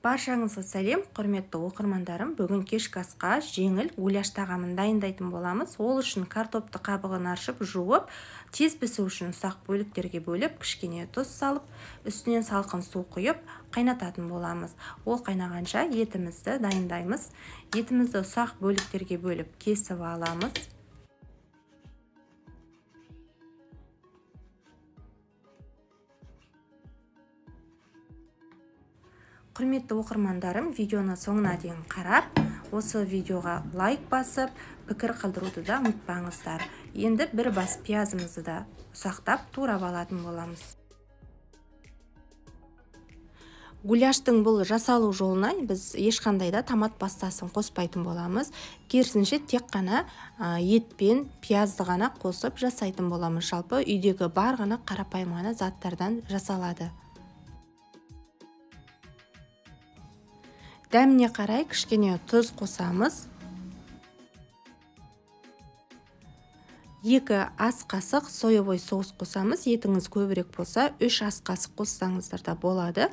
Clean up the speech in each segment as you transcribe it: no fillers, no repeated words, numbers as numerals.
Баршаңызға сәлем, құрметті оқырмандарым. Бүгін кешкі асқа жеңіл гуляш тағамын дайындайтын боламыз. Ол үшін картопты қабығын аршып, жуып, тез пісу үшін ұсақ бөліктерге бөліп, кішкене тұз салып, үстінен салқын су құйып, қайнататын боламыз. Ол қайнағанша етімізді дайындаймыз. Етімізді ұсақ бөліктерге бөліп, кесіп аламыз. Құрметті оқырмандарым, видеоны соңына дейін қарап, осы видеоға лайк басып, пікір қалдыруды да ұмытпаңыздар. Енді бір бас пиязымызды да ұсақтап турап алатын боламыз. Гуляштың бұл жасалу жолына біз ешқандай да томат пастасын қоспайтын боламыз. Керісінше тек қана ет пен пиязды ғана қосып жасайтын боламыз. Жалпы үйдегі бар ғана қарапайым ғана заттардан жасалады. Дәміне қарай кішкене тұз қосамыз. 2 ас қасық соевый соус қосамыз. Етіңіз көбірек болса, 3 ас қасық қоссаңыздар да болады.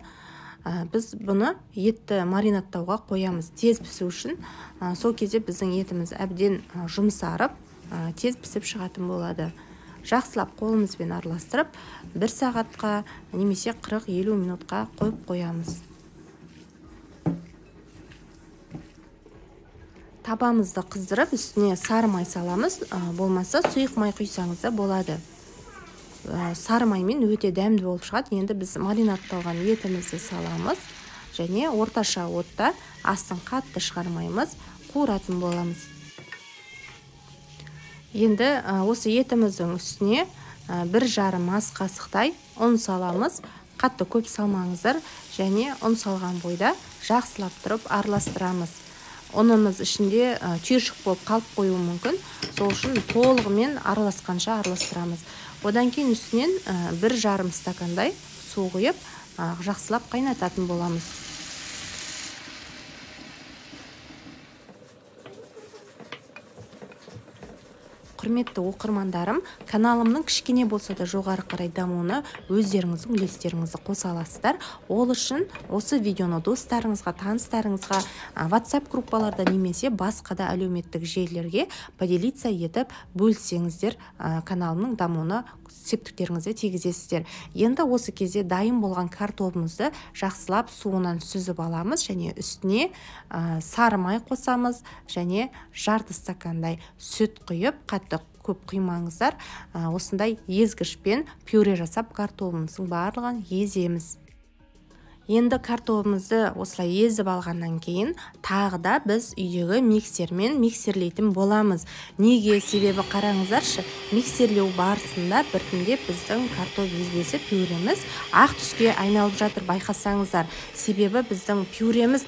Біз бұны етті маринадтауға қоямыз. Тез пісу үшін, сол кезде біздің етіміз әбден жұмсарып, тез пісіп шығатын болады. Жақсылап қолымызбен араластырып, 1 сағатқа немесе 40-50 минутқа қойып қоямыз. Табамызды қыздырып, үстіне сары май саламыз. Болмаса сұйық май құйсаңыз да болады. Сары маймен өте дәмді болып шығады. Енді біз маринадталған етімізді саламыз және орташа отта астын қатты шығармаймыз, қуыратын боламыз. Енді осы етіміздің үстіне 1,5 ас қасықтай ұн саламыз. Қатты көп салмаңыздар және ұн салған бойда жақсылап тұрып араластырамыз. Ұнымыз ішінде түйіршік болып қалып қоюы мүмкін. Сол үшін толығымен араласқанша араластырамыз. Одан кейін үстінен 1,5 стакандай су құйып, жақсылап қайнататын боламыз. Құрметті оқырмандарым, каналымның кішкене болса да жоғары қарай дамуына өздеріңіздің үлестеріңізді қоса аласыздар. Ол үшін осы видеоны достарыңызға, таныстарыңызға, WhatsApp группаларда немесе басқа да әлеуметтік желілерге поделиться етіп бөліссеңіздер, каналымның дамуына септіктеріңізді тигізесіздер. Енді осы кезде дайын болған картобымызды жақсылап суынан сүзіп аламыз және үстіне сары май қосамыз және жарты стакандай сүт құйып, қатты көп құймаңыздар, осындай езгішпен пюре жасап картобымыздың барлығын еземіз. Енді картобымызды осылай езіп алғаннан кейін тағы да біз үйдегі миксермен миксерлейтін боламыз. Неге? Себебі қараңыздаршы, миксерлеу барысында біртіндеп біздің картоп езбесі пюреміз ақ түске айналып жатыр, байқасаңыздар. Себебі біздің пюреміз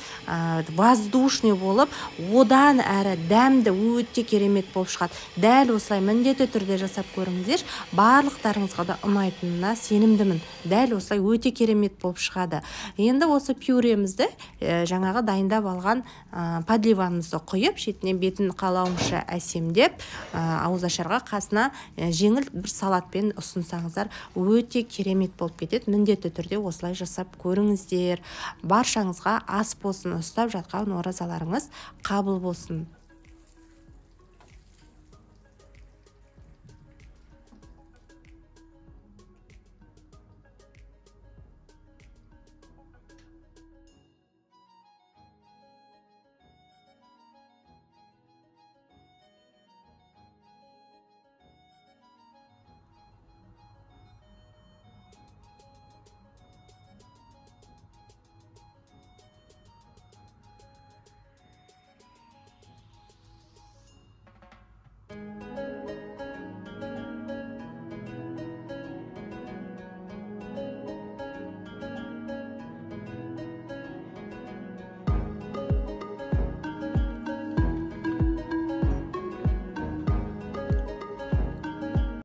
воздушный болып, одан әрі дәмді өте керемет болып шығады. Дәл осылай міндетті түрде жасап көріңіздер, барлықтарыңызға да ұнайтынына сенімдімін. Дәл осылай өте керемет болып шығады. Енді осы пюремізді жаңағы дайындап алған подливамызды құйып, шетінен бетін қалауынша әсемдеп, ауызашарға қасына жеңіл бір салатпен ұсынсаңыздар өте керемет болып кетеді. Міндетті түрде осылай жасап көріңіздер. Баршаңызға ас болсын, ұстап жатқан оразаларыңыз қабыл болсын.